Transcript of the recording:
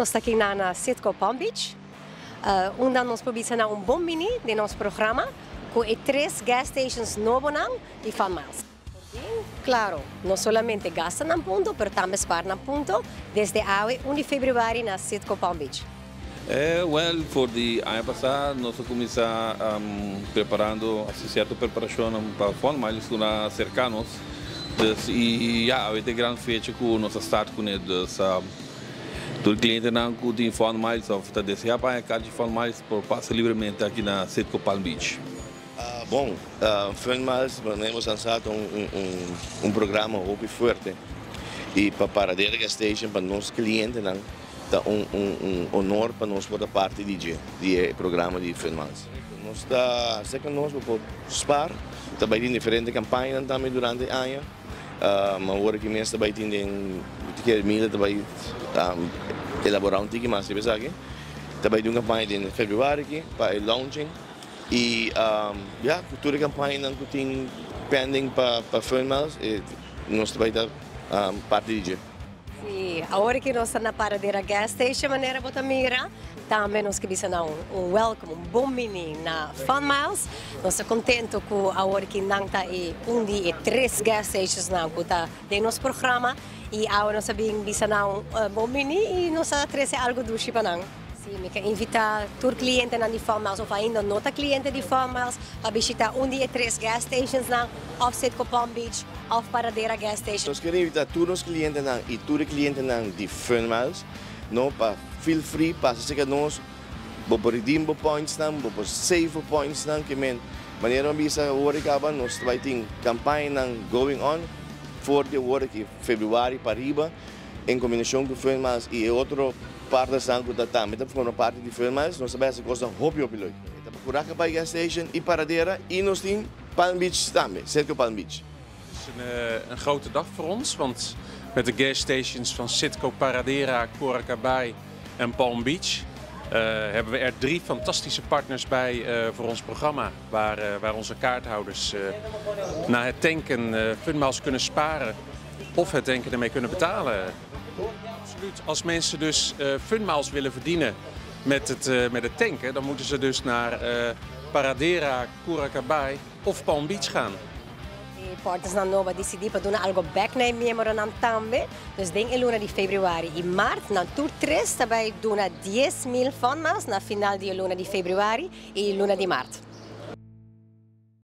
Nos ta aki na Citgo Palm Beach, unda nos por bisa un bon bini den nos programa cu e tres gas stations nobo di Fun Miles. Claro, no solamente gasta na punto, pero tambe spaar na punto, desde awe 1 di februari na Citgo Palm Beach. Well, for di aña pasa, nos a cuminsa preparando cierto preparacion pa Fun Miles cu cerca nos. Dus, y ja, e gran fecha cu nos a start cu ne, dus tur clientenan cu tin Fun Miles of ta desea pa card di Fun Miles por pasa libremente aki na Citgo Palm Beach. Bon, Fun Miles, nos a lansa un programa hopi fuerte y pa Paradera Gas Station, pa nos clientenan, ta un honor pa nos por parti di programa di Fun Miles. Nos ta, serca nos por spaar, tambe tin diferente campaña tambe durante aña. Awor aki mes tambe tin cu Mila tambe elabora un tiki mas, sabi aki? Tambe tin un campaña na februari aki pa launching y ja, tur campaña cu tin pending pa Fun Miles, y nos tambe ta parti di. Si, awor cu nos ta na Paradera Gas Station, manera bo ta mira, tambe nos kier bisa un welcome, un bon bini na Fun Miles. Nos ta contento cu awor cu nan ta e un di e tres gas stations nan cu ta den nos programa y awor nos a bin bisa un bon bini y nos a trece algo dushi pa nan. Si, mi kier invita tur cliente di Fun Miles of ainda no ta cliente di Fun Miles pa bishita un di e tres gas stations nan, of Citgo Palm Beach, of Paradera Gas Station. Nos kier invita tur e clientenan y tur e clientenan di Fun Miles, no, pa feel free, pasa serca nos, bo por redeem bo points nan, bo por save bo points nan, kiermen, manera bisa awor caba, nos bay tin campaña going on for di awor aki februari pa riba, en combinacion cu Fun Miles y otro partners cu tambe ta forma parti di Fun Miles, nos bay haci cos hopi hopi leuk. Ta Curaca Bay Gas Station y Paradera y nos tin Palm Beach tambe, Citgo Palm Beach. Het is een grote dag voor ons, want met de gas stations van Citgo Paradera, Curaca Bay en Palm Beach hebben we er drie fantastische partners bij voor ons programma. Waar onze kaarthouders na het tanken Funmiles kunnen sparen of het tanken ermee kunnen betalen. Absoluut. Als mensen dus Funmiles willen verdienen met het tanken, dan moeten ze dus naar Paradera, Curaca Bay of Palm Beach gaan. E partners nan nobo a dicidi pa duna algo back na miembronan tambe. Dus den luna di februari y maart, nan tur tres tambe duna 10 mil Fun Miles na final di luna di februari y luna di maart.